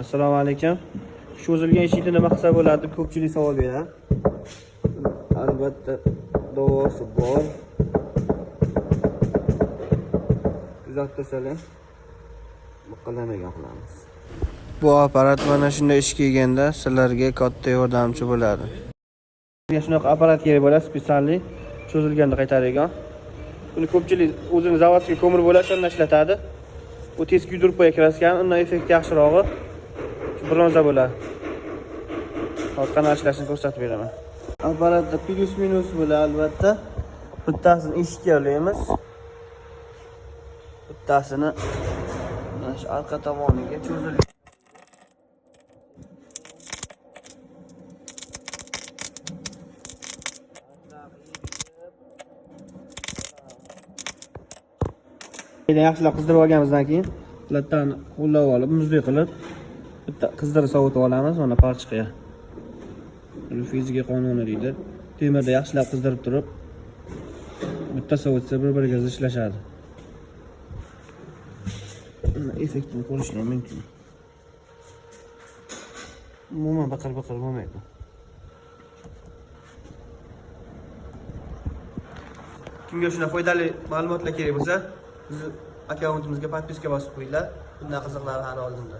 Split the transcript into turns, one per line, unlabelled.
Assalomu alaykum. Cho'zilgan eshikni nima qilsa bo'ladi deb ko'pchilik savol beradi. Albatta davosi bor. Kuzatib tursalar, biqillamagan qilamiz. Bu apparat mana shunday ish kelganda sizlarga katta yordamchi bo'ladi. Sizga shunaqa apparat kerak bo'ladi, специальный cho'zilganda qaytaradigan. Buni ko'pchilik o'zini zavodskiy ko'mir bo'ladi, shundan ishlatadi. U tez kuydirib qo'ya kraskani, undan effekti yaxshirog'i shu bronza bo'ladi. Hozir qanaqa ishlashini ko'rsatib beraman. Apparatda plyus minus bo'ladi albatta. Bittasini eshikka ulaymiz. Bittasini mana shu arqa tomoniga cho'zilgan. Yaxshilab qizdirib olganimizdan keyin lattani qo'llab olib, muzdek qilib bitta qizdirib sovutib olamiz mana parchaga. Bu fizika qonuni deydi. Temirda yaxshilab qizdirib turib bitta sovutsa bir-biriga zichlashadi. Mana effektini ko'rishlar mumkin. Umuman baqir-baqir bo'lmaydi. Kimga shunday foydali ma'lumotlar kerak bo'lsa, bizni akkauntimizga podpiska bosib qo'yinglar. Bundan qiziqlari hali oldinda.